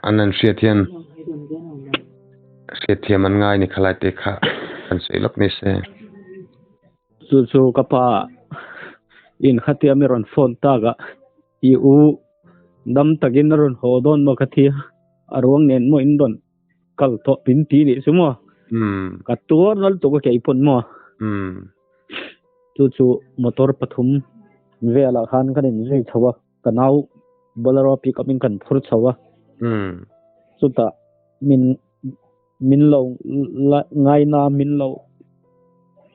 An an hriat hian hriatthiam an ngai ni khalai te kha kan sawi lawk ni se. Chu chu ka pa in khatia mi rawn phone tak a, i u dam takin a rawn haw dawn maw ka thi a, a ruang nen maw in rawn kal tawh min ti nih chu maw. Ka tuar nal tuk a kei pawn maw. Chu chu motor pathum velah khan kan inzui chho a. Ka nau Bolero pick up in kan phur chho a. Chutah min min lo ngaina min lo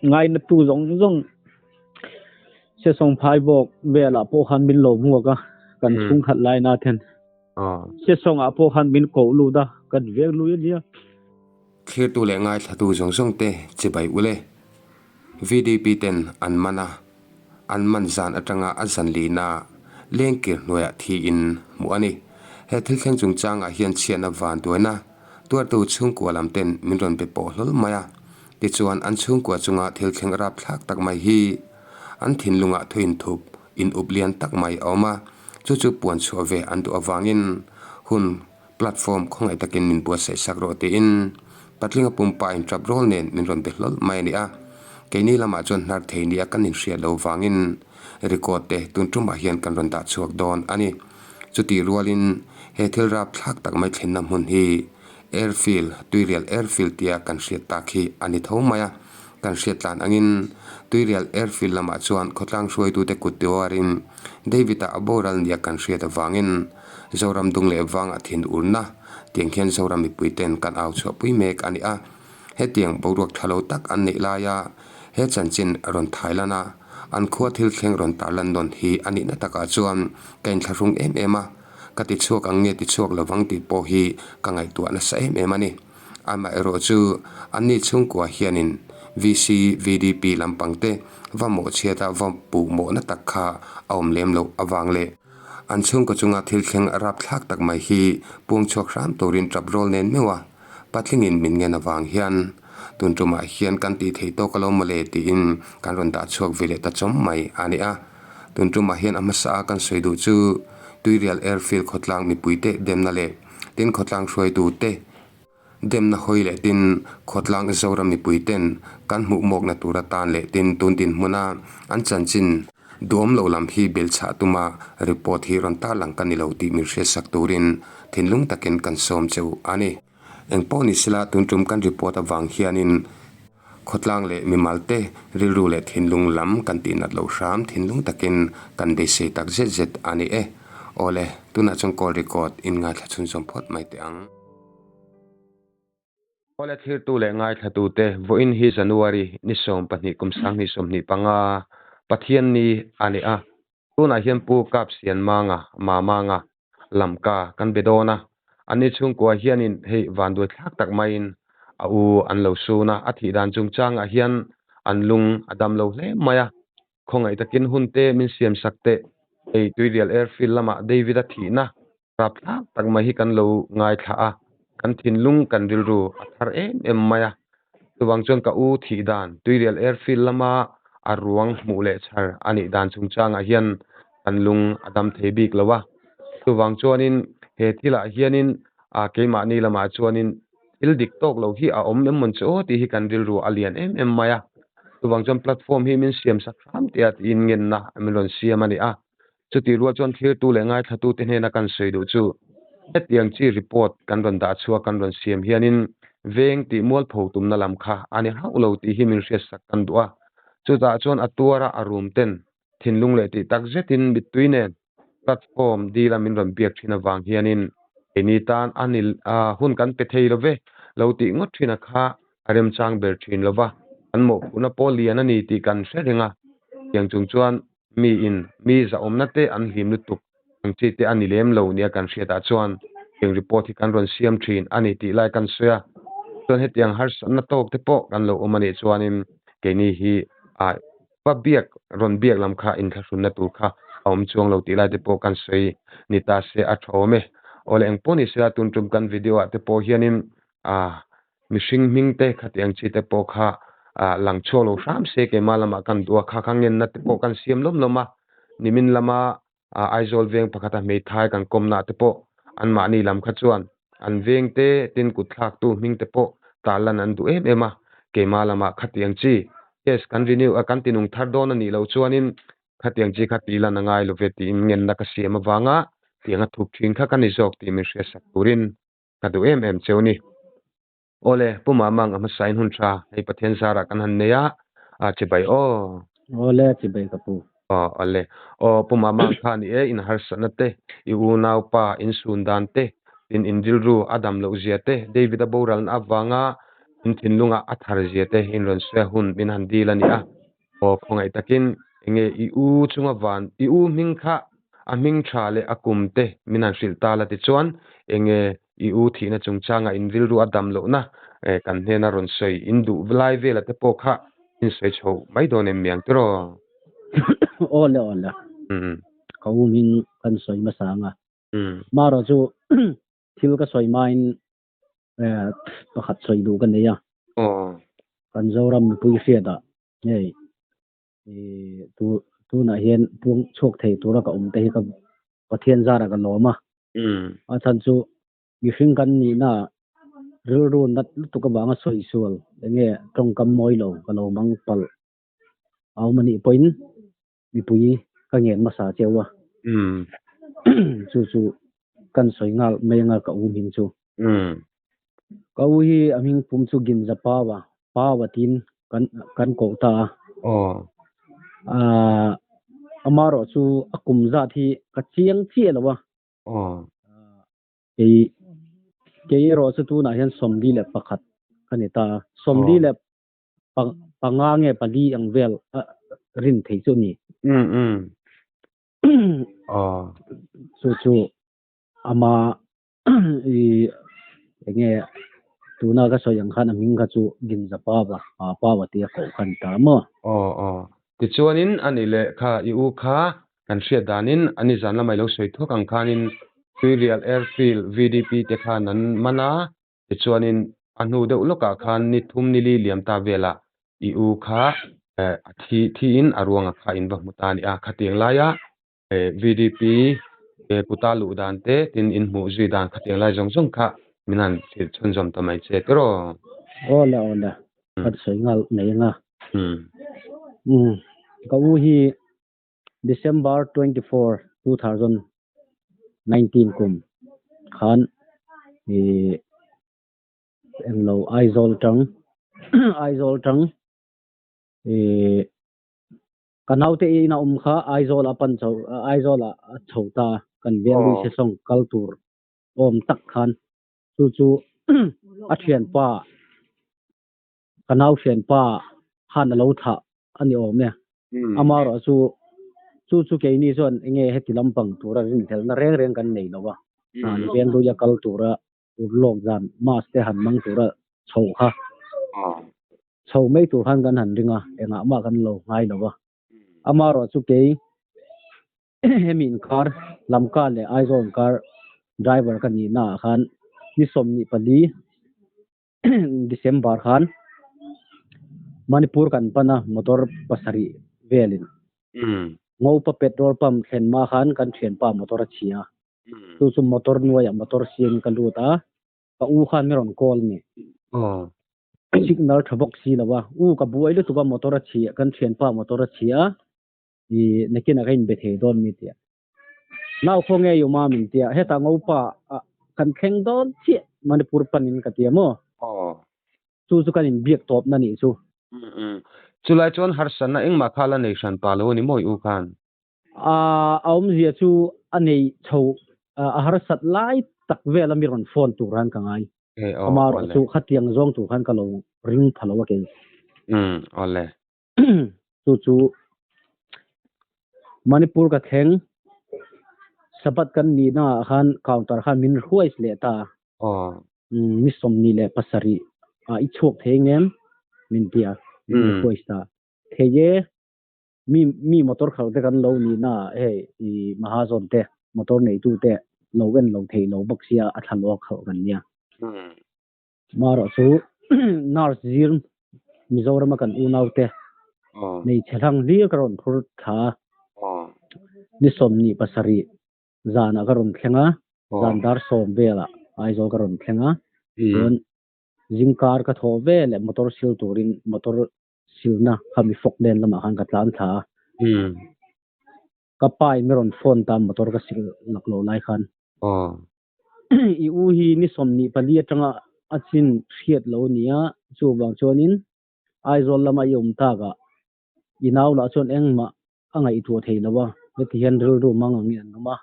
ngaina tu zawng zawng Sesawng phai bawk velah pawh khan min lo hmuak a kan chhungkhat laina ten. Sesawng ah pawh khan min koh lut a kan veng lui a nia. Thlirtu leh ngaithlatu zawng zawng te chibai ule. VDP ten an man a, an man zan atanga a zan lina lengkir hnuaiah thiin hmuh a ni. He thil thleng chungchangah hian chhiatna van duaina tuartu chhungkua lam ten min rawn be pawh hlawl mai a. Tichuan an chhungkua chunga thil thleng rapthlak tak mai hi an thinlungah thu inthup in up lian tak mai a awm a, chu chu puan chhuah ve an duh avangin hun Platform khawngaih takin min buatsaih sak rawh tiin patlinga pumpa in tap rawl nen min rawn be hlawlh mai a ni a. Keini lamah chuan hnar thei nia kan inhriat lo vangin record te tun tumah hian kan rawn dah chhuak dawn a ni. Chutih rualin he thil rap thlak tak mai thlenna hmun hi Airfield, Tuirial Airfield tia kan hriat tak hi a ni tho mai a. Kan hriat tlan angin Tuirial Airfield lamah chuan khawtlang hruaitute kut tiuarin David-a a boral nia kan hriat avangin Zoram dung leh vangah thin urna tiang hian Zoram mipui ten kan au chhuahpui mek a ni a. Hetiang boruak tha lo tak an neih laia he chanchin rawn thai lan a, an khua thil thleng rawn tar lan nawn hi a nihna takah chuan ka inthlahrung em em a, ka ti chhuak ang nge ti chhuak lovang tih pawh hi ka ngaihtuah nasa em em a ni. Amaherawh chu anni chhungkua hianin VC, VDP lampang te va mawhchhiata va puh mawhna tak kha a awm lem loh avang leh, An chhungkaw chunga thil thleng a rapthlak tak mai hi puang chhuak hram turin tap rawl nen meuh a, patlingin min ngen avang hian tun tumah hian kan tih theih tawk alo mawle tiin kan rawn dah chhuak ve leh ta chawm mai a ni a. Tun tumah hian a hmasa a kan sawi duh chu Tuirial Airfield khawtlang mipuite demna leh tin khawtlang hruaitute Demna hawi leh tin khawtlang Zoram mipui ten kan hmuh mawkna tur atan leh tin tun dinhmuna an chanchin duhawm lo lam hi bel chhah tuma report hi rawn tarlang ka ni lo tih min hriatsak turin thinlung takin kan sawm cheu a ni. Engpawh ni sela tun tum kan report avang hianin khawtlang leh mimal te rilru leh thinlung lam kan tihnat loh hram thinlung takin kan beisei tak zet zet a ni e. Awle, tunah chuan call record in ngaithla chhunzawm phawt mai teh ang. Awle thirtu leh ngaithlatute, vawiin hi January ni 12 kum 2025 Pathian ni a ni a. Tunah hian Pu Kapsianmanga, Mamanga, Lamka kan be dawn a. Anni chhungkua hianin hei vanduai thlak tak maiin a u an lo sun a, a thih dan chungchangah hian an lung a dam lo hle mai a. Khawngaih takin hun te min siam sak teh, hei Tuirial Airfield lamah David-a thihna Rapthlak tak mai hi kan lo ngaithla a, kan thinlung kan rilru a thar em em mai a. Chuvang chuan ka u thih dan Tuirial Airfield lama a ruang hmuh leh chhar a nih dan chungchangah hian kan lung a dam thei bik lo a. Chuvang chuanin he thilah hianin keimahni lamah chuanin thil dik tawk lo hi a awm em mawn chu aw tih hi kan rilru a lian em em mai a. Chuvang chuan platform hi min siam sak hram tih a tiin ngenna min rawn siam a ni a. Chutih rual chuan thlirtu leh ngaithlatute hnena kan sawi duh chu hetiang chi report kan rawn dah chhuak kan rawn siam hianin veng tih mualpho tumna lam kha a ni hauh lo tih hi min hriatsak kan duh a. Chutah chuan a tuara a rum ten thinlung leh tih tak zetin mittui nen platform dila min rawn biak thin avang hianin keini tan a ni hun kan pe thei lo ve lo tih ngawt thin a kha a remchang ber thin lo va, kan mawhphurhna pawh lian a ni tih kan hre reng a. Tiang chung chuan Mi in mi zahawmna te an hlim lutuk ang chi te a ni lem lo nia kan hriatah chuan eng report hi kan rawn siam thin a ni tih lai kan sawi a. Chuan hetiang harsatna tawk te pawh kan lo awm a nih chuanin keini hi ah va biak rawn biak lam kha inthlahrunna tur kha a awm chuang lo tih lai te pawh kan sawi ni ta se a tha awm e. Awle engpawh ni sela tun tum kan video ah te pawh hianin ah Mihring hming te khatiang chi te pawh kha lang chhuak lo hram se keimah lamah kan duh a, kha kha ngenna te pawh kan siam lawm lawm a, nimin lama Aizawl veng pakhata hmeithai kan kawmna te pawh Anmahni lam kha chuan an veng te, tin kut thlaktu hming te pawh tarlan an duh em em a. Keimah lamah khatiang chi case kan renew a kan tinung thar dawn a nih loh chuanin khatiang chi kha tihlan a ngai lo ve tiin ngenna ka siam avanga tiang a thup thin kha ka ni zawk tih min hriatsak turin ka duh em em cheu ni. Awle, Pu Mamang a hmasain hun tha hei Pathian zarah kan han nei a, a chibai aw. Awle, chibai ka pu. Aw, awle. Aw, Pu Mamang kha ni e, in harsatna te, i unaupa in sun dan te, tin in rilru a dam loh zia te, David a boralna avanga in thinlunga a thar zia te in rawn sawi a hun min han dil a ni a. Aw, khawngaih takin enge i u chunga van, i u hming kha a hming tha leh a kum te min han hrilh ta la tichuan enge i u thihna chungchanga in rilru a dam lohna kan hnena rawn sawi in duh lai vela te pawh kha in sawi chho mai dawn em miang tiraw? Aw le aw le. Ka u hming kan sawi hmasa ang a. Marawh chu thil ka sawi hmain pakhat sawi duh ka nei a. Kan Zoram mipui hriatah hei tunah hian puang chhuak thei tura ka awm te hi ka Pathian zarah ka lawm a. A chhan chu mihring kan nihna rilru nat lutuk avanga sawi sual enge tawngkam mawi lo ka lo mang palh a awm anih pawhin mipui ka ngen hmasa cheu a. Chu chu kan sawi nghal mai anga ka u hming chu. Ka u hi a hming pum chu Ginza Pawa, Pawa tiin kan kan koh ta a. Aaa amaherawh chu a kum zat hi ka chiang chiah lo a. Kei kei erawh chu tunah hian 41 ka ni ta a. Sawmli leh panga nge pali ang vel a rin thei chu a ni. Chu chu ama i enge tuna ka sawi ang khan a hming kha chu Ginza Pawa pa Pawa tia koh kha a ni ta maw? Aw aw. Tichuanin a nih leh kha i u kha kan hriat danin a ni zan lamah i lo sawi thuak ang khanin Tuirial Airfield VDP te khan an man a, tichuanin a hnu deuh lawkah khan ni thum ni li liam ta velah i u kha a thi thiin a ruanga kha in va hmu ta a ni a, khatiang laia VDP kuta luh dan te tin in hmuh zui dan khatiang lai zawng zawng kha min han hrilh chhunzawm ta mai che tiraw. Aw le aw le ka sawi nghal mai anga. Umm ka u hi December 24, 2019 kum khan ih englo Aizawl tang Aizawl tang ih Ka naute in a awm kha Aizawl a pan chho Aizawl ah a chho ta kan veng lui se sawng kal tur awm tak khan chu chu a thianpa ka nau thianpa khan a lo thlah a ni awm e amaherawh chu chu chu keini chuan enge heti lampang tura rinhlelna reng reng kan nei lo a veng lui a kal tura urlawk zan mask te han hmang tura chho kha chho mai tur khan kan han ring a engah mah kan lo ngai lo va amaherawh chu kei hemi inkar Lamka leh Aizawl inkar driver ka nih naah khan ni 24 December khan Manipur kan pan a motor pasarih velin Ngopa petrol pump thlen hma khan kan thianpa motor a chhia a. Chu chu motor nuaiah motor siam ka lut a, ka u khan min rawn call ni. Signal tha bawk si lo a, u ka buai lutuk a motor a chhia, kan thianpa motor a chhia a, i nakinah ka inbe thei dawn mi tia. Nau khaw ngei awm a min tia, hetah ngopa ah kan thleng dawn chiah Manipur panin ka tia maw? Chu chu kan inbiak tawpna nih chu. Chulai chuan harsatna engmah kha la nei hran pa lo a ni maw i u khan? A awmzia chu a nei chho a harsat lai tak vel a mi rawn phone tur khan ka ngai. Amaherawh chu khatiang zawng tur khan ka lo ring pha lo a kei. Umm awle. Chu chu Manipur ka thleng Sabbath kan nihna ah khan counter khan min hruai leh ta a. Ni 27 ah i chhuak thei ngem min ti a min request ta. Thei e. Mi mi motor khalh te kan lo nih na ah hei i Mahazawn te motor neitu te lo en lo theih lo bawk sia a thla lawk khalh kan nia. Marawh chu nurse zir Mizoram a kan unau te hmeichhe hlang hlir ka rawn phur thla a. Ni 27 zanah ka rawn thleng a. Zan dar sawm velah Aizawl ka rawn thleng a, chuan zingkar ka thawh ve leh motor sil turin motor silna kha mi fawk nen lamah khan ka tlan thla a. Ka pa in mi rawn phone ta motor ka sil lak lo lai khan. I u hi ni 24 atanga a chin hriat lo nia, chuvang chuanin Aizawl lama i awm takah i nau lah chuan engmah a ngaihtuah thei lo a, heti hian rilru mang angin an awm a.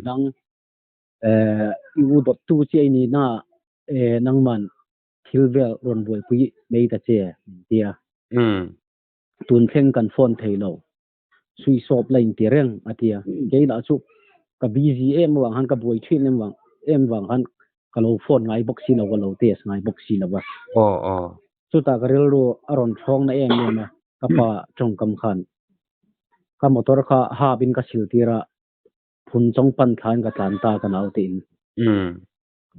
Nang i u dawttu chiah i nihna nangman thil vel rawn buaipui mai ta che min ti a. Tun thleng kan phone thei lo, suihsawp la inti reng a ti a. Kei lah chu ka busy em avang khan ka buai thin em vang em vang khan ka lo phone ngai bawk si lo, ka lo test ngai bawk si lo a. Chutah ka rilru a rawn thawng na em em a, ka pa tawngkam khan ka motor kha hap in ka sil tir a, phun chawng pan thlain ka tlan ta ka nau tiin.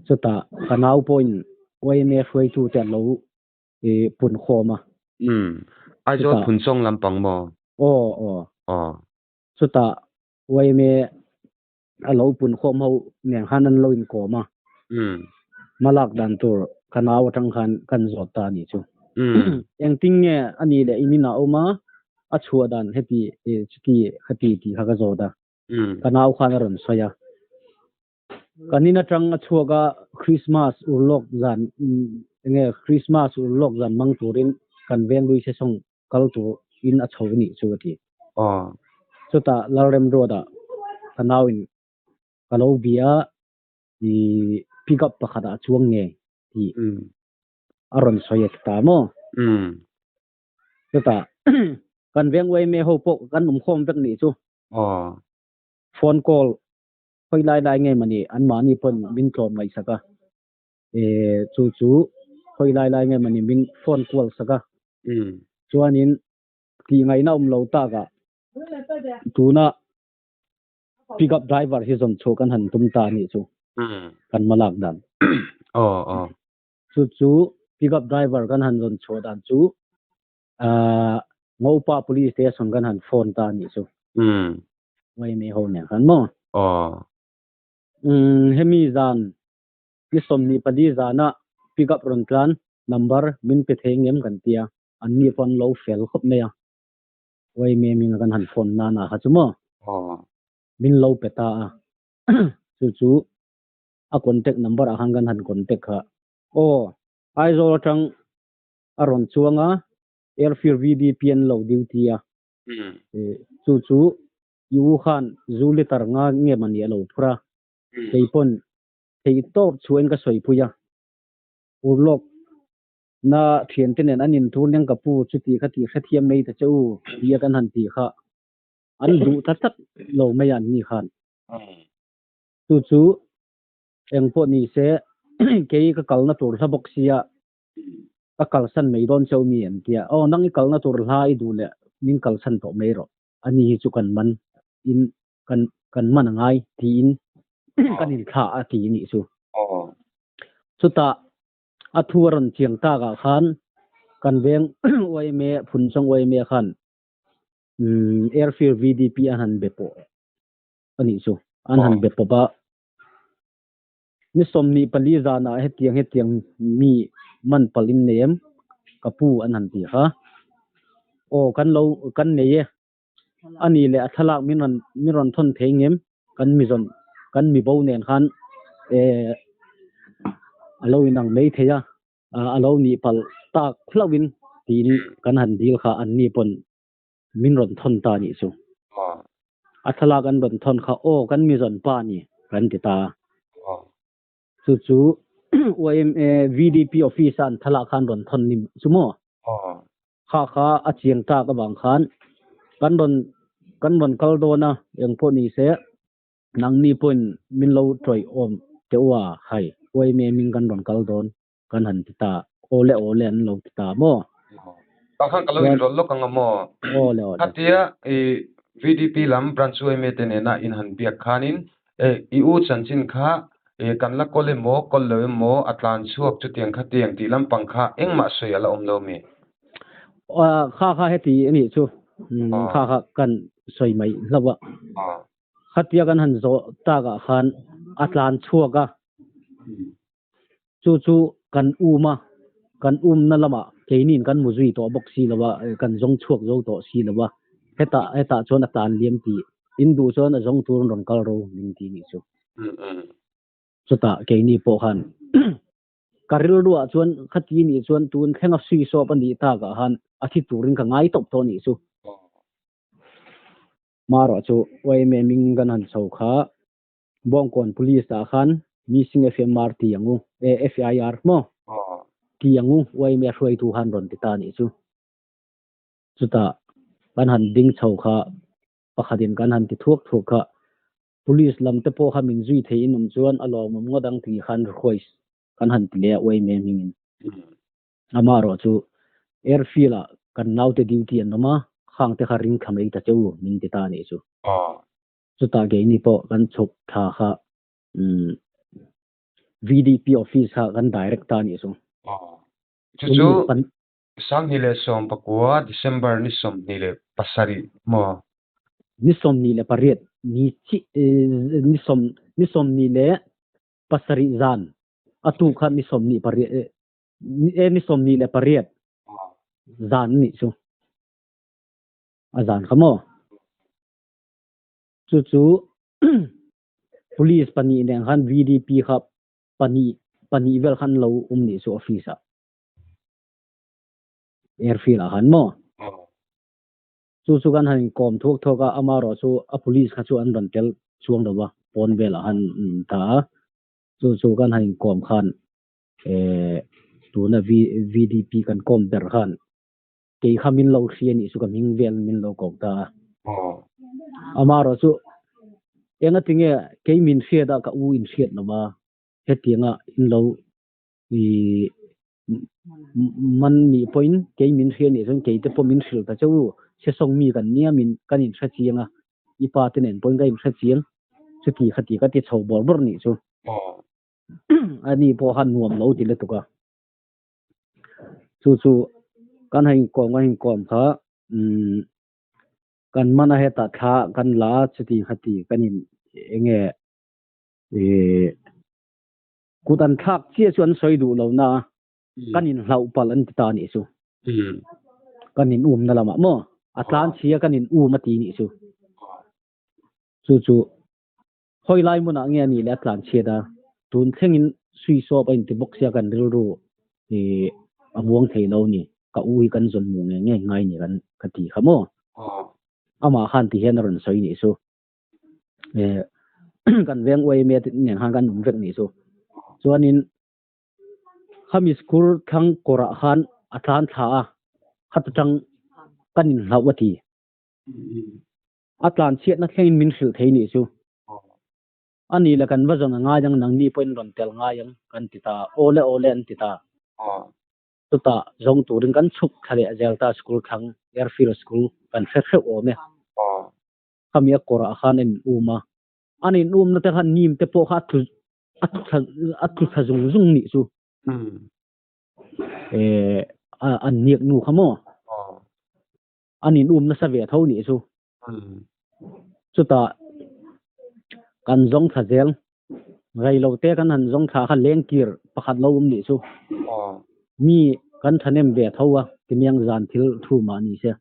Chutah ka nau pawhin YMA hruaitu te an lo pun khawm a. Aizawl phun chawng lampang maw? Aw aw. Chutah YMA a lo pun khawm ho nen khan an lo inkawm a. Hmalak dan tur ka nau atang khan kan zawt ta a nih chu. Engtin nge a nih leh in inah awm a, a chhuah dan heti chuti khati tih kha ka zawt a. Ka nau khan a rawn sawi a. Kan in atang a chhuak a Christmas urlawk zan enge Christmas urlawk zan mang turin kan veng lui se sawng kal tur in a chho nih chu a ti. Chutah Lalrem Road ah ka nau in ka lo bia a i pick up pakhat ah chuang nge tih a rawn sawi a ti ta maw? Chutah kan veng yma ho pawh kan awm khawm vek nih chu. Phone call khawi lai lai nge mawni anmahni pawn min tlawm ngaihsak a, chu chu khawi lai lai nge mawni min phone kual sak a. Chuanin tih ngaihna awm lo takah tuna pick up driver hi zawn chhuah kan han tum ta anih chu kan hmalak dan. Chu chu pick up driver kan han zawn chhuah dan chu Ngopa police station kan han phone ta anih chu. Yma ho nen khan maw? Hemi zan ni 24 zana pick up rawn tlan number min pe thei ngem kan tia an ni pawh an lo fel khawp mai a. Yma minga kan han phone nana kha chu maw? Min lo pe ta a. Chu chu a contact number ah khan kan han contact kha. Aw Aizawl atang a rawn chuang a, Airfield VDP an lo duty a. Chu chu i u khan zu liter nga nge mawni a lo phur a, kei pawn thei tawp chhuahin ka sawi pui a. Urlawk na thiante nen an intur nen ka pu chuti kha tih hrethiam mai ta che u tia kan han tih kha an duh ta tlat lo mai a an ni khan. Chu chu eng pawh ni se kei ka kalna tur hla bawk sia ka kalsan mai dawn cheu mi an tia aw nang i kalna tur hla i duh leh min kalsan tawh mai rawh ani hi chu kan man in kan kan man a ngai tiin kan inthlah a ti nih chu. Chutah a thu a rawn chiang tak ah khan kan veng yma Phunchawng yma khan Airfield VDP an han be pawh a nih chu an han be pawp a. Ni 24 zanah hetiang hetiang mi man palh in nei em? Ka pu an han ti kha. Aw kan lo kan nei e. A nih leh a thlalak min rawn min rawn thawn thei ngem? Kan mi zawn kan mi bo nen khan eh a lo inang mai thei a, a lo nih palh tak hlauhin tiin kan han dil kha an ni pawn min rawn thawn ta nih chu. A thlalak an rawn thawn kha aw kan mi zawn pa ni kan ti ta. Chu chu YMA VDP office a an thlalak khan rawn thawn ni chu maw? Kha kha a chiang tak avang khan kan rawn kan rawn kal dawn a eng pawh ni se nangni pawhin min lo tawih awm teh u a hai YMA hming kan rawn kal dawn kan han ti ta aw le aw le an lo ti ta maw? Tah khan ka lo inrawlh lawk ang a maw? Aw le aw le. Khatia i VDP lam branch YMA te nena in han biak khanin i u chanchin kha kan la kawl emaw kawl lo emaw a tlan chhuak chutiang khatiang tih lampang kha engmah sawi a la awm lo mi? Kha kha heti a nih chu kha kha kan sawi mai hlauh a. Khatia kan han zawh takah khan A tlan chhuak a, chu chu kan um a, kan umna lamah keiniin kan mu zui tawh bawk si lo a, kan zawng chhuak zo tawh si lo a, hetah hetah chuan a tlan liam tih in duh chuan a zawng tur an rawn kal ro min ti nih chu. Chutah keini pawh khan ka rilruah chuan khati nih chuan tun thlenga sui sawp a nih takah khan a thi turin ka ngai tawp tawh nih chu. Marawh chu YMA hming kan han chho kha Bawngkawn Police ah khan missing FMR ti ang u, FIR maw ti ang u YMA hruaitu khan rawn ti ta nih chu. Chutah kan han ding chho kha pakhatin kan han ti thuak thuak kha Police lam te pawh kha min zui thei in awm chuan a lawmawm ngawt ang tih khan request kan han ti leh a YMA hmingin. Amaherawh chu airfield ah kan naute duty an awm a, khang te kha ring thla mai ta che u min ti ta a nih chu. Chutah keini pawh kan chhuk thla kha umm VDP office kha kan direct ta a nih chu. Chu chu 2019 December ni 27 maw? Ni 28 ni chi ni sawm ni 27 zan a tu kha ni 28 ni 28 zan nih chu a zan kha maw? Chu chu police pahnih nen khan VDP kha pahnih pahnih vel khan lo awm nih chu office ah airfield ah khan maw? Chu chu kan han inkawm thuak thuak a, amaherawh chu a police kha chu an rawn tel chuang lo va, pawn velah khan an ta a. Chu chu kan han inkawm khan eh tuna VDP kan kawm ber khan kei kha min lo hria nih chu ka hming vel min lo ko ta a. Amaherawh chu enga tinge kei min hriat a ka u in hriat lo va, hetianga in lo ih man nih pawhin kei min hria nih chuan kei te pawh min hrilh ta che u, sesawng mi kan nia min kan inhre chiang a, i pa te nen pawhin ka inhre chiang, chuti khati ka ti chho bawrh bawrh nih chu. Ani pawh khan nuam lo ti lutuk a. Chu chu kan han inkawm kan inkawm kha umm kan man a hetah thla kan la a chuti khati kan in eng nge ih Kut an thlak chiah chu an sawi duh lo na a, kan in hlauh palh an ti ta nih chu. Kan in um na lamah maw? A tlan chhia kan in um a ti nih chu. Chu chu hawi lai hmunah nge a nih leh a tlan chhiat a, tun thlengin sui sawp a inti bawk sia kan rilru ih a muang thei lo ni, ka u hi kan zawn mu nge nge ngai ni kan ka ti kha maw? Amah khan ti hian a rawn sawi nih chu. Eh kan veng uaime te nen khan kan awm vek nih chu chuanin khami school thlang kawrah khan a tlan thla a khata tang kan inhlauh a ti a tlan chhiatna thlengin min hrilh thei nih chu ani le kan va zawn a ngai ang nangni pawhin rawn tel ngai ang kan ti ta awle awle an ti ta chutah zawng turin kan chhuk thla leh zel ta school thlang airfield school kan hre hreuh awm e. Khami a kawrah khan a in um a, an in umna te khan nim te pawh kha a tlu a tlu thla a tlu thla zung zung nih chu. Eh an hniak nu kha maw? An in um nasa ve tho nih chu. Chutah kan zawng thla zel rei lo te kan han zawng thla kha lengkir pakhat lo awm nih chu. Mi kan thahnem ve tho a timiang zan thil thu mah ni se.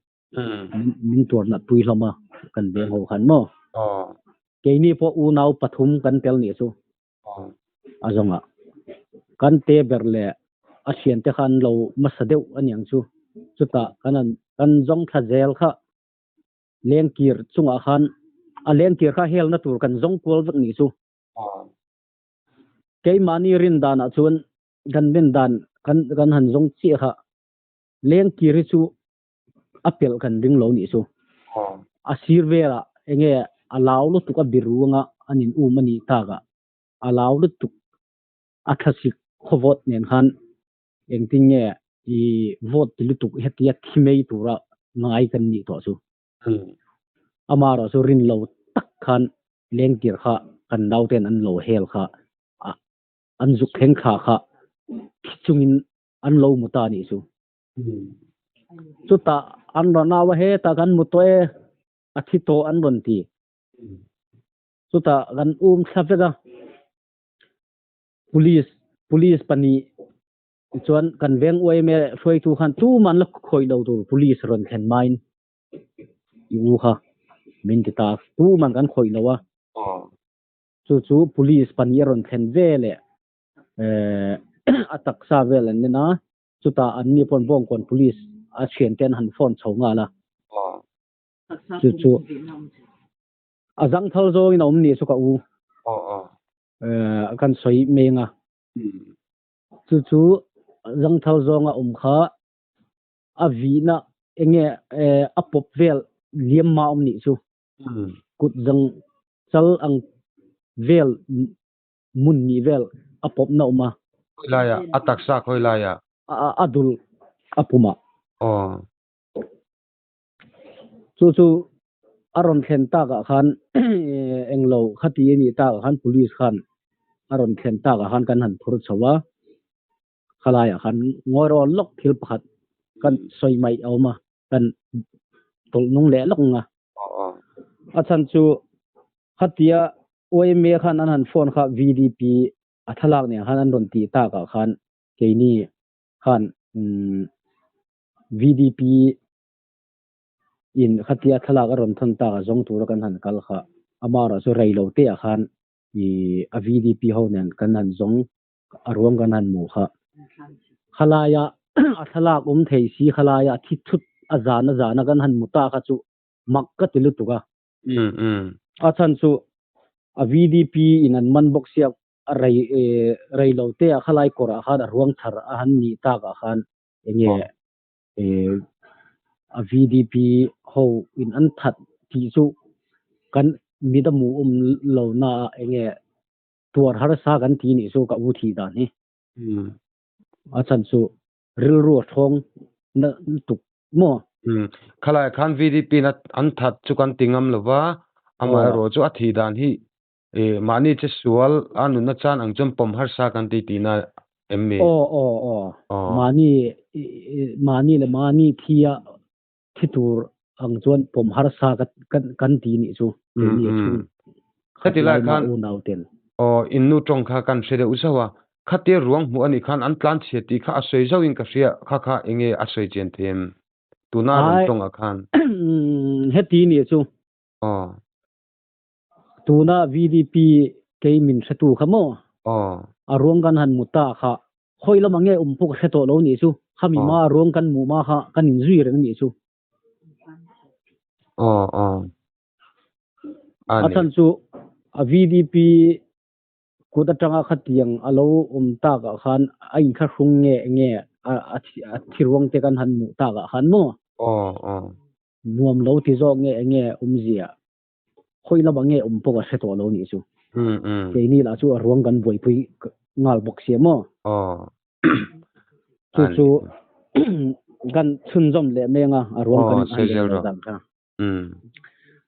Min tuarnat pui hlawm a kan veng ho khan maw? Keini pawh unau pathum kan tel nih chu a zawngah kan te ber leh a thiante kha an lo hmasa deuh a niang chu. Chutah kan an kan zawng thla zel kha lengkir chungah khan a lengkir kha helna tur kan zawng kual vek nih chu. Keimahni rin danah chuan kan rin dan kan kan han zawng chiah kha lengkir hi chu a pelh kan ring lo nih chu. A sir velah enge a lau lutuk a biru anga an in um a nih takah a lau lutuk a thlasik khawvawt nen khan engtin nge i vote ti lutuk hetia thi mai tura ngai kan nih tawh chu. Amaherawh chu rin lo tak khan lengtir kha kan nauten an lo hel kha an zuk thleng thla kha thi chungin an lo mu ta nih chu. Chutah an rawn au a, hetah kan mu tawh e, a thi tawh an rawn ti. Chutah kan um thla vek a. Police police pahnih chuan kan veng yma hruaitu khan tuman la khawih lo tur police rawn thlen hmain i u kha min ti ta a, tuman kan khawih lo a. Chu chu police pahnih a rawn thlen ve leh a taksa vel an en a, chutah an ni pawn Bawngkawn police a thiante an han phone chho nghal a. Chu chu a zangthal zawngin a awm ni chu ka u. Kan sawi meng a. Chu chu zangthal zawnga awm kha a vihna enge a pawp vel liam ma awm nih chu. Kut zang chal ang vel mun nih vel a pawp na awm a. Khawi laia a taksa khawi laia? A dul a pumah. Chu chu a rawn thlen takah khan englo khati a nih takah khan police khan a rawn thlen takah khan kan han phur chho a, khalaiah khan ngawi rawn lawk thil pakhat kan sawi mai a awm a, kan tawlh nung leh lawk ang a. A chhan chu khatia yma khan an han phone kha VDP a thlalak nen khan an rawn tih takah khan keini khan umm VDP in khatia thlalak a rawn thawn tak a zawng tura kan han kal kha amaherawh chu rei lo te ah khan ih a VDP ho nen kan han zawng a ruang kan han hmuh kha. Khalaia a thlalak awm thei si khalaia thi thut a zan a zan a kan han hmu ta kha chu mak ka ti lutuk a. A chhan chu a VDP in an man bawk sia a rei rei lo te ah khalai kawrah khan a ruang chhar a han nih takah khan enge a VDP ho in an that tih chu kan mit a hmuh awm lo na ah enge tuar harsa kan ti nih chu ka u thih dan hi. A chhan chu rilru a thawng na lutuk maw? Khalai khan VDP in an that chu kan ti ngam lo va, amaherawh chu a thih dan hi Mahni che sual a nunna chan ang chuan pawm harsa kan ti tihna em mi? Aw aw aw. Mahni mahni leh mahni thi a thi tur ang chuan pawm harsa kan ti nih chu keini a chhung khat lai mah unau ten. Aw in nu tawng kha kan hre deuh zauh a, khatia ruang hmuh anih khan an tlan chhia tih kha a sawi zauhin ka hria kha kha enge a sawi chian thei em? Tuna rawn tawngah khan. Heti nih chu. Aw. Tuna VDP kei min hretu kha maw? A ruang kan han mu ta kha khawi lamah nge awm pawh ka hre tawh lo nih chu. Khami ma a ruang kan hmuh ma kha kan inzui reng nih chu. A chhan chu a VDP kut atanga khatiang a lo awm takah khan a inthlahrung nge nge a thiruang te kan han hmuh takah khan maw? Nuam lo ti zawk nge enge awmzia khawi lamah nge awm pawh ka hre tawh lo nih chu. Keini lah chu a ruang kan buaipui nghal bawk sia maw. Chu chu kan chhunzawm leh meng a, a ruang kan han leh leh dan kha.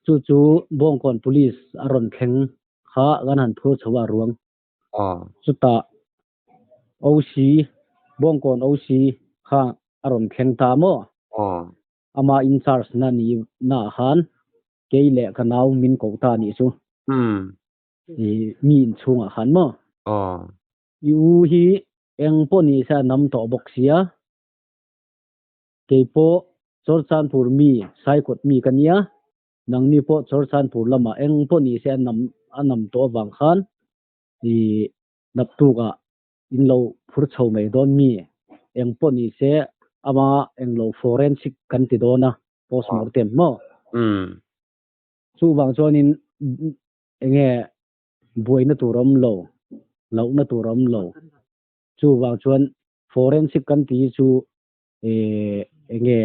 Chu chu Bawngkawn Police a rawn thleng kha kan han phur chho a ruang. Chutah OC, Bawngkawn OC kha a rawn thleng ta maw. Ama in charge na ni na ah khan kei leh ka nau min koh ta nih chu. I mi in chhung ah khan maw? I u hi eng pawh ni se a nam tawh bawk sia. Kei pawh Chawrchanpur mi Saikawt mi ka nia. Nangni pawh Chawrchanpur lamah eng pawh ni se a nam a nam tawh avang khan i naktuk ah in lo phur chho mai dawn mi eng pawh ni se ama eng lo forensic kan ti dawn a postmortem maw chuvang chuanin enge buaina tur awm lo lohna tur awm lo chuvang chuan forensic kan ti chu enge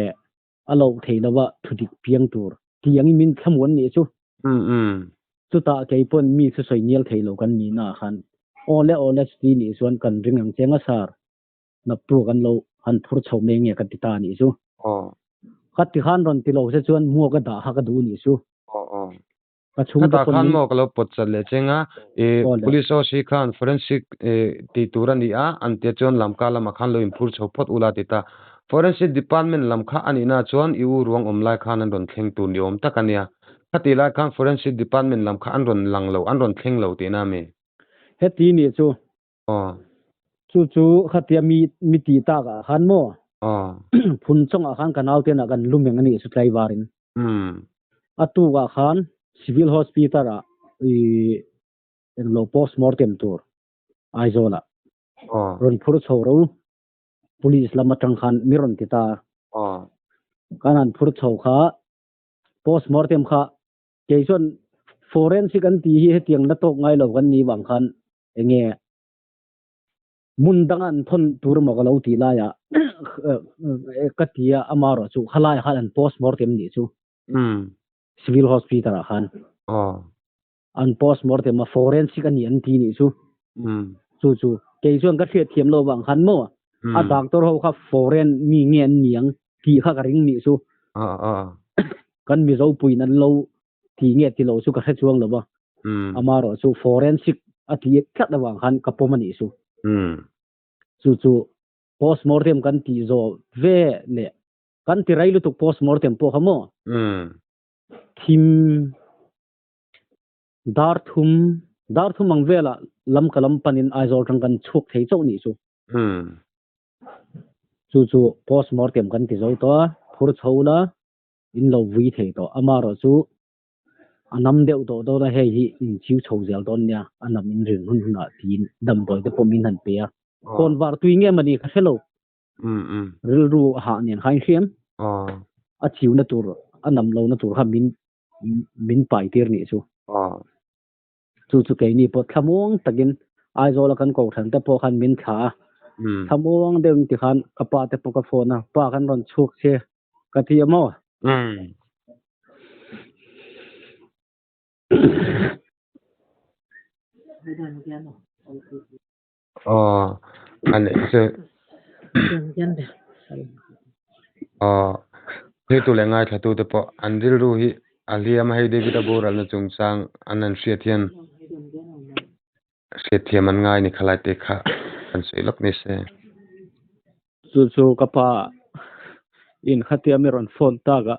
a loh theih lova thudik piang tur tih angin min thlamuan nih chu. Chutah kei pawn mi thusawi ngial theih lo kan nih naah khan aw le aw le chuti nih chuan kan ring ang che nga sar naptu kan lo han phur chho mai nge ka ti ta nih chu. Ka ti khan rawn ti lo se chuan muak a dah kha ka duh nih chu. Ka chhungte Khatah pawn khan min maw ka lo pawt chat leh cheng a, ih Aw le. Police OC khan forensic ih tih tur a ni a, an tia chuan lamka lamah khan lo inphur chho phawt ula ti ta. Forensic department lam kha a nihna chuan i u ruang awm lai khan an rawn thleng tur ni awm tak a nia. Khatih lai khan forensic department lam kha an rawn lang lo, an rawn thleng lo tihna a mi? Heti nih chu. Aw. Chu chu khatia mi mi tih takah khan maw Aw. phun chungah khan ka nauten ah kan lum eng a nih chu tlaivarin. Umm. A tukah khan Civil Hospital ah i englo postmortem tur Aizawl ah Aw. rawn phur chho ro Police lam atang khan mi rawn ti ta. Aw. Kan han phur chho kha postmortem kha kei chuan forensic an tih hi hetiang la tawk ngai lo kan nih vang khan enge hmun dang an thawn tur emaw ka lo tih laiah ka ti a, amaherawh chu khalaiah khan an postmortem nih chu Civil Hospital ah khan an postmortem a forensic a ni an ti nih chu chu chu kei chuan ka hriat thiam lo vang khan maw a doctor ho kha foreign mi nge an ni ang tih kha ka ring nih chu kan Mizo puiin an lo ti nge ti lo chu ka hre chuang lo va amaherawh chu forensic a ti tlat avang khan ka pawm a nih chu chu chu postmortem kan tih zawh ve leh kan ti rei lutuk postmortem pawh kha maw thim dar thum dar thum ang velah lam ka lam panin Aizawl tang kan chhuak thei chauh nih chu chu chu postmortem kan ti zo tawh a phur chho la in lo vui thei tawh amaherawh chu a nam deuh tawh dawn a hei hi in chiu chho zel dawn nia a nam in rin hun hunah tiin damdawi te pawh min han pe a kawn var tui nge mawni ka hre lo rilru a hah nen kha in hriam a chiu na tur a nam lo na tur kha min min pai tir nih chu chu chu keini pawh thlamuang takin Aizawl a kan kohhran te pawh khan min thla a thlamuang deuh in tikhan ka pa te pawh ka phone a pa kan rawn chhuak che ka ti a maw? Aw a leh che aw thiltu leh ngaithla te pawh an rilru hi a hliam a hei David a boralna chungchang an han hriat hian hriatthiam an ngai ni khalai te kha an sawi lawk ni se. Chu chu ka pa in khatia mi rawn phone tak a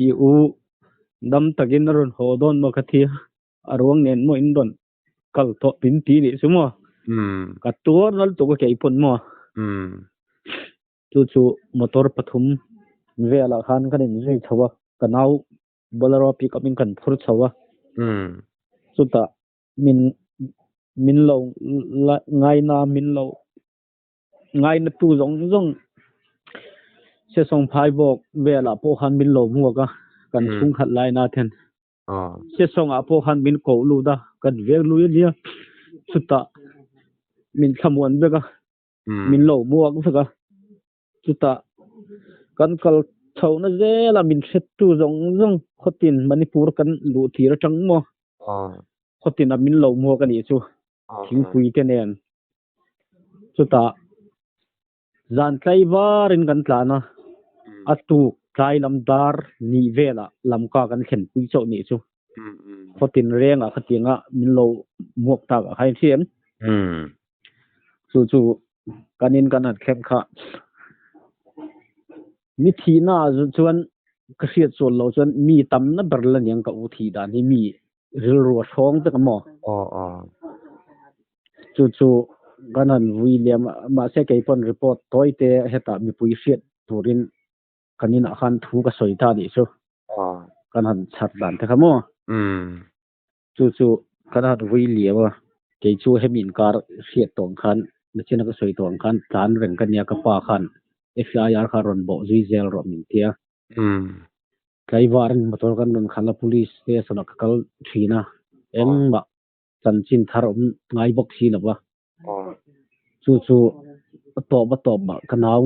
i u dam takin a rawn haw dawn maw ka thi a a ruang nen maw in rawn kal tawh min ti nih chu maw ka tuar nal tuk a kei pawn maw chu chu motor pathum velah khan kan in zui chho a ka nau bolero pick up in kan phur chho a chutah min min lo ngaina min lo ngaina tu zawng zawng sesawng phai bawk velah pawh khan min lo hmuak a kan chhungkhat laina ten sesawngah pawh khan min koh lut a kan veng lui ania chutah min thlamuan vek a min lo hmuak vek a chutah kan kal chhohna zela min hrettu zawng zawng khawtin Manipur kan luh tir atang maw khawtin a min lo hmuak a nih chu thingpui te nen chutah zan tlai varin kan tlan a a tuk tlai lam dar nih velah lamka kan thlen pui chauh nih chu khawtin rengah khatianga min lo hmuak tak ah kha in hria em chu chu kan in kan han thleng kha mi thihna ah chuan ka hriat sual loh chuan mi tamna ber la niang ka u thih dan hi mi rilru a hrawng vek a maw chu chu kan han vui liam a mahse kei pawn report tawi te hetah mipui hriat turin kan inah khan thu ka sawi ta nih chu kan han chhar dan te kha maw chu chu kan han vui liam a kei chu hemi inkar hriat tawh ang khan nachina ka sawi tawh ang khan tlan reng ka nia ka pa khan FIR kha rawn bawh zui zel rawh min tia tlaivar in motor kan rawn khalh a police station ah ka kal thin a engmah chanchin thar awm ngai bawk si lo va chu chu a tawp a tawp ah ka nau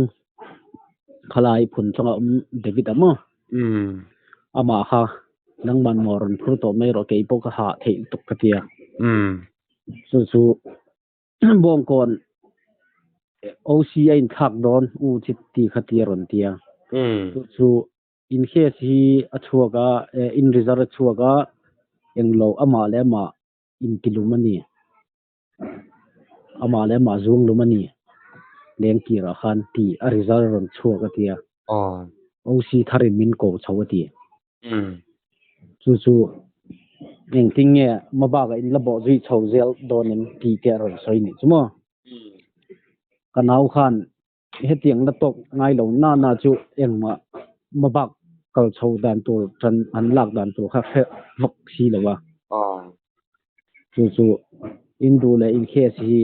khalai phun chungah awm David a maw amah kha nangman maw rawn phur tawh mai rawh kei pawh ka hah theih lutuk ka tia chu chu bawngkawn OC a inthlak dawn u chi ti kha tia rawn tia chu chu In case hi a chhuak a, in result a chhuak a, englo amah leh amah intilum a ni. Amah leh amah zuanglum a ni. Lengkirah khan tih a result a rawn chhuak a tia. OC tharin min ko chho a ti. Chu chu engtin nge hma bakah in la bawh zui chho zel dawn em tih te a rawn sawi nih chu maw. Ka nau khan hetiang la tawk ngai lo na na chu engmah hmabak kal chho dan tur tan an lak dan tur kha hre vak si lo a. Chu chu in duh leh in case hi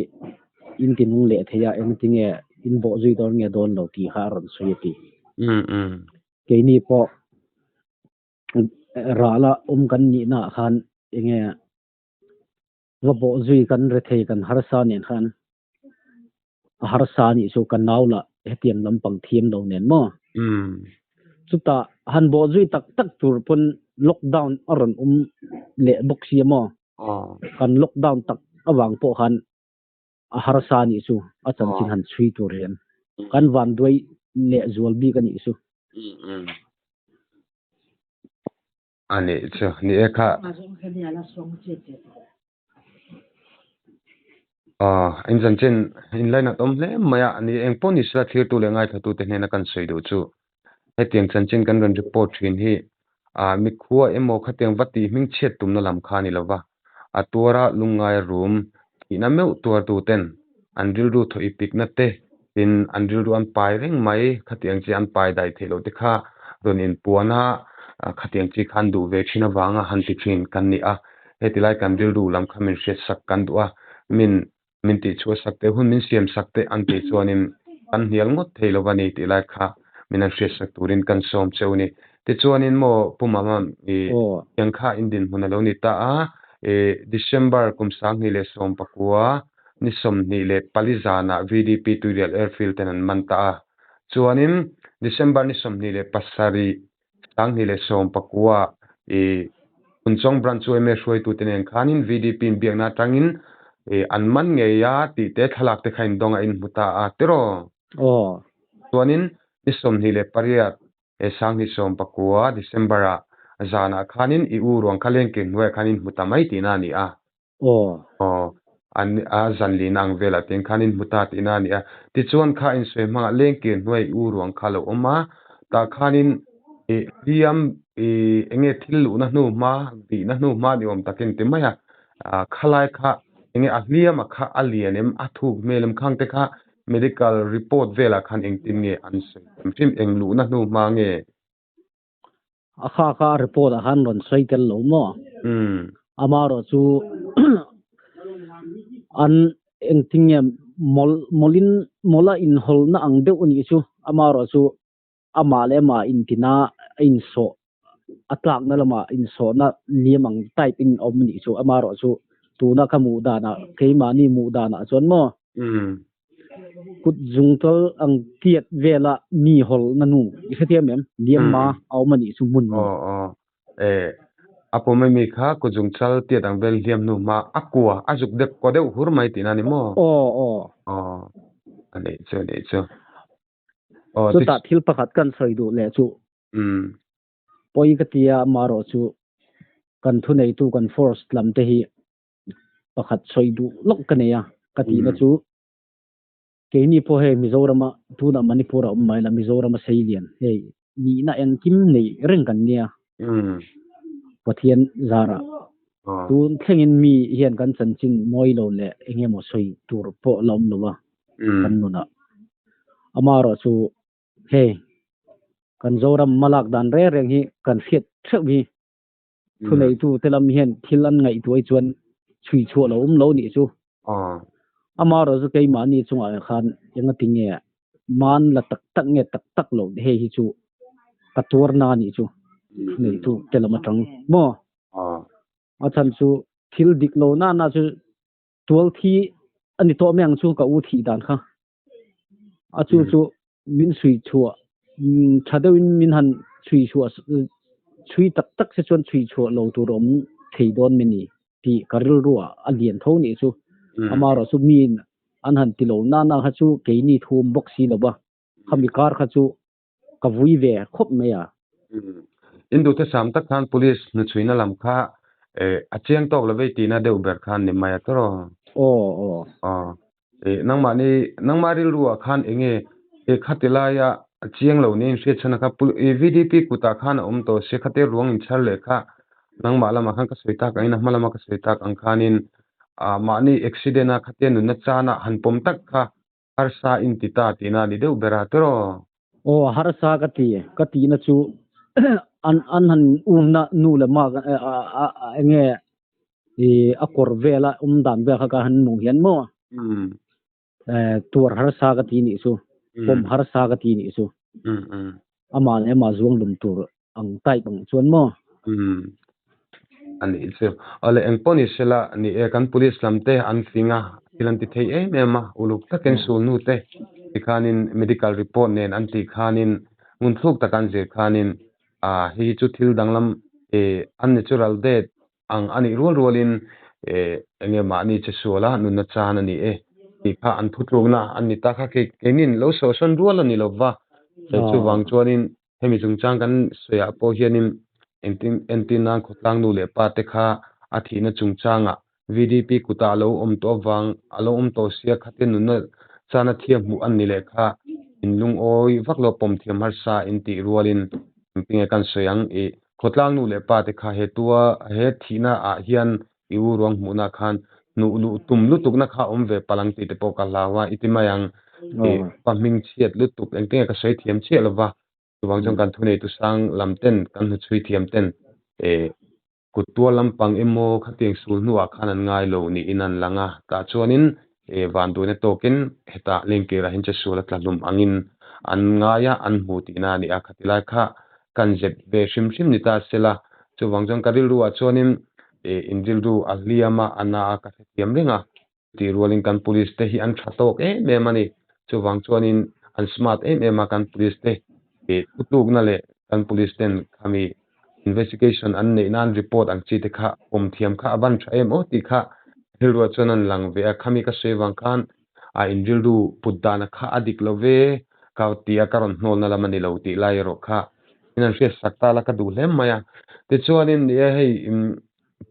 in ti nung leh thei a, engtinge in bawh zui dawn nge dawn lo tih kha a rawn sawi a ti. Keini pawh rah la awm kan nihna ah khan enge va bawh zui kan rethei kan harsa nen khan a harsa anih chu ka nau lah hetiang lampang thiam lo nen maw. Chutah han bawh zui tak tak tur pawn lockdown a rawn awm leh bawk sia maw. Kan lockdown tak avang pawh khan a harsa anih chu a chanchin han chhui tur hian kan vanduai leh zual bik anih chu. A nih chu ni e kha. Aw in chanchin in lainat awm hle mai a ni eng pawh ni sela thirtu leh ngaithlatute hnena kan sawi duh chu hetiang chanchin kan rawn report thin hi ah mikhua emaw khatiang va tih hming chhiat tumna lam kha a ni lova a tuara lungngai rum thihna meuh tuartuten an rilru thaw i pikna te tin an rilru an pai reng mai khatiang chi an pai dai theih loh te kha rawn inpuan a khatiang chi kha an duh ve thin avanga han ti thin kan ni a heti lai kan rilru lam kha min hriat sak kan duh a min min tih chhuah sak te hun min siam sak te an tih chuanin kan hnial ngawt thei lo a ni tih lai kha min han hriat sak turin kan sawm cheu a ni. Tichuanin maw Pu Mama i tiang kha in dinhmun a lo ni ta a, i December kum 2019 ni 24 zanah VDP Tuirial Airfield ten an man ta a. Chuanin December ni 27 2019 i Phunchawng Branch yma hruaitute nen khanin VDP in biakna atangin i an man ngei a tih te thlalak te kha indawng a inhmu ta a tiraw? Aw. Chuanin ni 28 2019 December ah zanah khanin i u ruang kha lengkir hnuaiah khan inhmu ta mai tihna a ni a. Aw. Aw, an a zan lihna ang velah te khan in hmu ta tihna a ni a. Tichuan kha insawi hmangah lengkir hnuai i u ruang kha a lo awm a, tah khanin i hliam i enge thil luhna hnu hma, bihna hnu hma ni awm takin ti mai a, khalai kha enge a hliam a kha a lian em, a thuk hmel em khang te kha medical report velah khan engtin nge an sawi tam hrim, eng luhna hnu hma nge? A kha kha a report ah khan rawn sawi tel lo maw? Amaherawh chu an engtin nge mawl mawlin mawla inhawlna ang deuh a nih chu. Amaherawh chu amah leh amah intina a insawh a tlakna lamah insawhna liam ang type in awm a nih chu. Amaherawh chu tuna ka hmuh danah keimahni hmuh danah chuan maw Kut zungtal ang tiat vela mi hawl na nu i hrethiam em? Liamma a awm a nih chu hmun Aw aw e a pawm emi kha kut zungchal tiat ang vel hliam hnu hma a kua a zuk deuh kaw deuh hur mai tihna a ni maw? Aw aw. Aw a nih chu a nih chu. Aw Chutah thil pakhat kan sawi duh leh chu. Pawi ka tia amaherawh chu kan thuneitu kan force lam te hi pakhat sawi duh lawk ka nei a, ka tihna chu keini pawh hei Mizorama tunah Manipur a awm mai la Mizorama sei lian hei nihna engkim nei reng kan nia Pathian zarah tun thlengin mi hian kan chanchin mawi lo leh eng emaw sawi tur pawh la awm lo a kan nunah amaherawh chu hei kan Zoram hmalak dan reng reng hi kan hriat theuh hi. Thuneitu te lam hian thil an ngaihtuah chuan chhui chhuah lo awm lo nih chu. Amaherawh chu keimahni chungah khan engati nge man la tak tak nge tak tak lo hei hi chu ka tuar na nih chu thuneitu te lam atang maw? A chhan chu thil dik lo na na chu tual thi a ni tawh mai ang chu ka u thih dan kha. A chu chu min chhui chhuah tha deuhin min han chhui chhuah chhui tak tak se chuan chhui chhuah lo tur awm thei dawn mai ni tih ka rilru ah a lian tho nih chu. Amaherawh chu miin an han ti lo nana kha chu keini thu awm bawk si lo va, khami kar kha chu ka vui ve khawp mai a. In duhte sam tak khan police hnuchhuina lam kha a chiang tawk lo vei tihna deuh ber khan ni mai a tawrh. Aw aw. Aw. Nangmahni nangmah rilru ah khan enge khati laia a chiang lo niin hriat chhan a kha VDP kutah khan a awm tawh sia khate ruang inchhar leh kha nangmah lamah khan ka sawi tak angin a hma lama ka sawi tak ang khanin mahni accident a khatia nunna chana han pawm tak kha. Harsa in ti ta tihna a ni deuh ber a tiraw? Aw harsa ka ti, ka tihna chu an an han umna nu leh ma eng nge ih a kawr vela awm dan vel kha ka han hmuh hian maw tuar harsa ka ti nih chu, pawm harsa ka ti nih chu. Amah leh amah zuang lum tur ang type ang chuan maw? Umm a nih chu. Awle eng pawh ni sela ni e kan police lam te an fing a, thil an ti thei em em a, uluk takin sulnu te tikhanin medical report nen an tih khanin ngun thluk tak an zir khanin ah hei hi chu thil danglam eh unnatural death ang a nih rual rualin eh enge mahni che sual a nunna chan a ni e tih kha an thutlukna an ni ta kha kei keinin lo sawhsawn rual a ni lova chuvang chuanin Hemi chungchang kan sawiah pawh hianin engtin entir nan khawtlang nu leh pa te kha a thihna chungchangah VDP kutah a lo awm tawh avang a lo awm tawh sia khatia nunna chana thiam hmuh an ni leh kha inlungawi vak lo pawm thiam harsa in tih rualin engtinge kan sawi ang ih khawtlang nu leh pa te kha he tua he thihna ah hian i u ruang hmuhna khan hnuh luh tum lutukna kha awm ve palh ang tih te pawh ka hlau a, i ti mai ang. I pa hming chhiat lutuk engtinge ka sawi thiam chiah lova, chuvang chuan kan thuneitu sang lam ten, kan hnuchhui thiam ten eh kut tual lampang emaw khatiang sul hnuah khan an ngai lo niin an lang a, tah chuanin eh vanduaina tawkin hetah Lengkirah hian chesual a tla hlum angin an ngai a, an hmu tihna a ni a, khatilai kha kan zep ve hrim hrim ni ta sela, chuvang chuan ka rilru ah chuanin ih in rilru a hliam a, a na a ka hrethiam reng a, tih rualin kan police te hi an tha tawk em em a ni, chuvang chuanin an smart em em a kan police te ih thutlukna leh kan police ten khami investigation an neih nan report ang chi te kha awm thiam kha a van tha em aw tih kha rilruah chuan an lang ve a, khami ka sawi vang khan a in rilru put dana kha a dik lo ve ka ti a ka rawn hnawlna lam a ni lo tih lai erawh kha in an hriat sak ta la ka duh hle mai a. Tichuanin ni e hei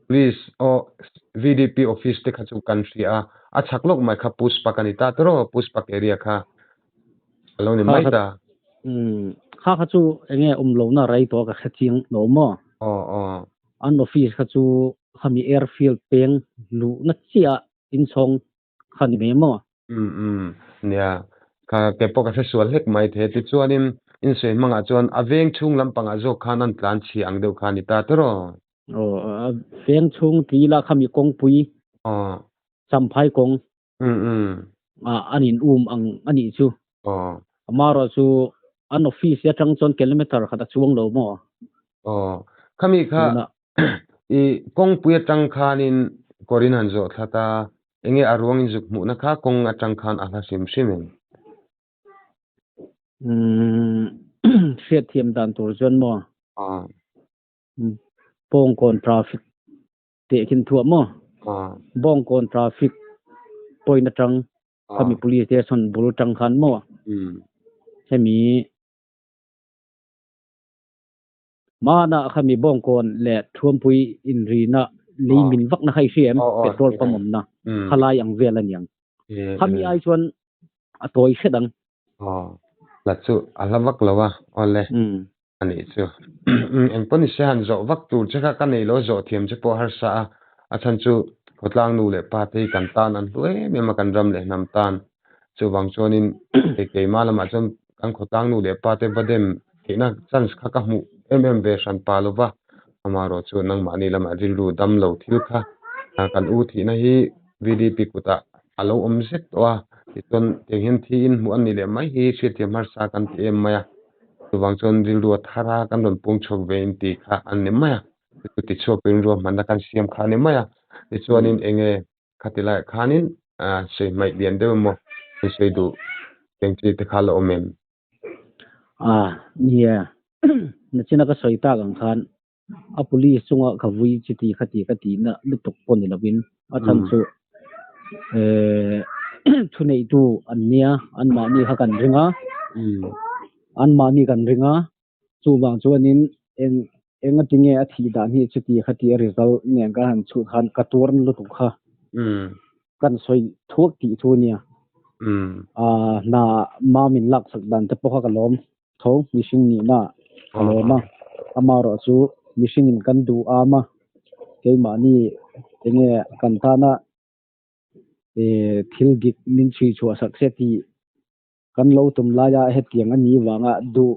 police aw VDP office te kha chu kan hria a, a chhak lawk mai kha Pushpak a ni ta tawrh aw, Pushpak area kha a lo ni mai ta. Kha kha chu enge awm lohna rei tawh ka hre chiang lo maw? Aw aw. An office kha chu khami airfield peng luhna chiah inchhawng kha ni mai maw? Umm umm nia, kha ke pawh ka hre sual hlek mai thei a, tichuanin insawi hmangah chuan a veng chhung lampangah zawk khan an tlan chhia ang deuh kha a ni ta tawrh aw. Aw, a veng chhung tih ila khami kawngpui, Aw. Champhai kawng Umm umm. ah an in um ang a nih chu. Aw. Amaherawh chu an office atang chuan kilometer khat a chuang lo maw? Aw, khami kha i kawngpui atang khanin kawrin han zawh thlat a, Enge a ruang in zuk hmuhna kha kawng atang khan a hla hrim hrim em? Umm hriatthiam dan tur chuan maw? Bawngkawn traffic teh khin thuah maw? Bawngkawn traffic point atang khami police station bul atang khan maw? Hemi Hmanah khami Bawngkawn leh Thuampui inrina lei min vakna kha i hria em? Petrol pump awmna khalai ang vel a niang. Khami ai chuan a tawi hret ang. Aw, la chu a hla vak lo a, awle a nih chu. Engpawh ni se han zawh vak tur che kha ka nei lo, zawh thiam che pawh harsa a, a chhan chu khawtlang nu leh pa te hi kan tan an hlu em em a, kan ram leh hnam tan. Chuvang chuanin hei keimah lamah chuan kan khawtlang nu leh pa te va dem theihna chance kha ka hmuh em em ve hran pa lova, amaherawh chu nangmahni lamah rilru dam lo thil kha kan u thihna hi VDP kutah a lo awm zet tawh a, tichuan tiang hian thi in hmuh a ni leh mai hi hriatthiam harsa kan ti em mai a, chuvang chuan rilru a thar a kan rawn pung chhuak ve in tih kha a ni mai a, chu tichhuak turin ruahmanna kan siam kha a ni mai a, tichuanin enge Khati laiah khanin sawi hmaih lian deuh emaw i sawi duh eng chi te kha la awm em? A, nia. Nachina ka sawi tak ang khan a police chunga ka vui chuti khati ka tihna lutuk pawh ni lovin a chhan chu eh thuneitu an nia, anmahni kha kan ring a, anmahni kan ring a, Chuvang chuanin eng enga tinge a thih dan hi chuti khati a result nen ka han chhut khan ka tuar na lutuk kha kan sawi thuak tih chu ania. Aaa hna ma min lak sak dan te pawh kha ka lawm tho mihring nihna ka lawm a, amaherawh chu mihring in kan duh am a keimahni enge kan tana thil dik min chhui chhuah sak se tih. Kan lo tum laia hetiang a nih vanga duh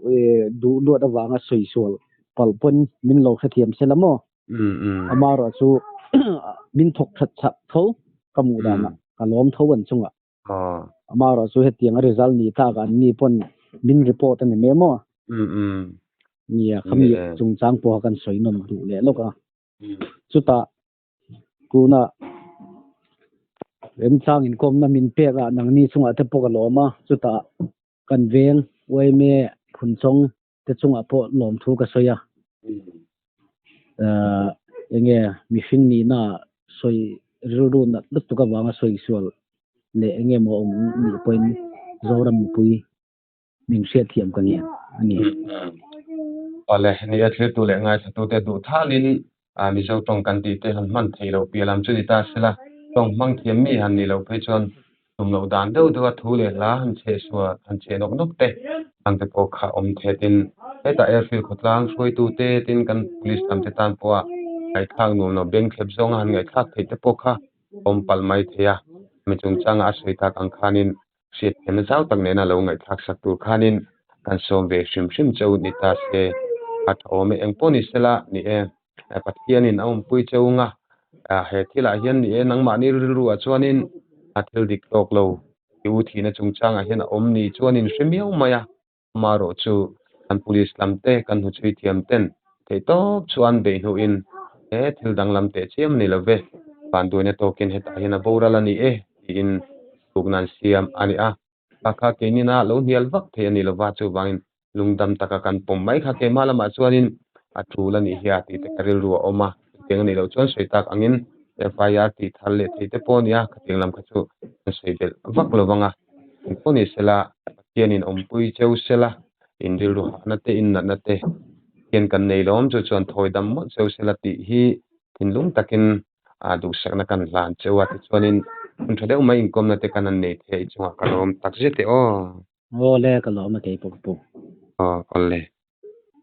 duh luat avanga sawi sual palh pawn min lo hrethiam sela maw? Amaherawh chu min thawk that chak tho ka hmuh danah ka lawm tho an chungah. Amaherawh chu hetiang a result ni tlak an ni pawn min report a ni mai maw? Nia khami chungchang pawha kan sawi nawm duh leh lawk a. Chutah Tuna remchang inkawmna min pek a nangni chungah te pawh ka lawm a, chutah kan veng yma phunchawng te chungah pawh lawmthu ka sawi a. Ahh enge mihring nihna sawi rilru nat lutuk avanga sawi sual leh enge maw awm nih pawhin Zoram mipui min hriatthiam ka ngen a ni. Awle, ni e thiltu leh ngaithlatute duh thalin Mizo tawng kan tih te han hman theih loh piah lam chu ni ta sela, tawng hmang thiam mi han nih loh phei chuan tum loh dan deuh deuh a thu leh hla han chheh suat, han chheh nawk nawk te ang te pawh kha awm thei tin hetah airfield khawtlang hruaitute tin kan police lam te tan pawha ngaihthlak nuam lo beng thlep zawnga han ngaihthlak theih te pawh kha awm palh mai thei a, mi chungchanga a sawi tak ang khanin Hriatthiamna zau tak nena lo ngaihthlak sak tur khanin kan sawm ve hrim hrim cheu ni ta se, a tha awm e. Eng pawh ni sela ni e, Pathianin a awmpui cheu nga, he thilah hian ni e, nangmahni rilruah chuanin a thil dik tawk lo i u thihna chungchangah hian a awm ni chuanin hre miau mai a. Amaherawh chu kan police lam te, kan hnuchhui thiam ten theihtawp chuan beih hnuhin he thil danglam teh chiam a ni lo ve, vanduaina tawkin hetah hian a boral a ni e tiin tukna an siam a ni a. Kha kha keinina lo hnial vak thei a ni lo va, chuvangin lungdam taka kan pawm mai kha keimah lamah chuanin a tul a nih hi a tih te ka rilru a awm a, chutiang a nih loh chuan sawi tak angin FIR tih thar leh thei te pawh a ni a, khatiang lam kha chu kan sawi belh vak lo vang a, engpawh ni sela Pathianin awmpui cheu sela, in rilru hahna te, in natna te hian kan nei lawm chu chuan thawi dam mawlh cheu sela tih hi thinlung takin aa duhsakna kan hlan cheu a, tichuanin hun tha deuh mai inkawmna te kan han nei thei a i chungah ka lawm tak zet e aw. Aw le, ka lawm a kei pawh ka pu. Aw, awle.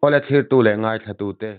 Awle thlirtu leh ngaithlatute.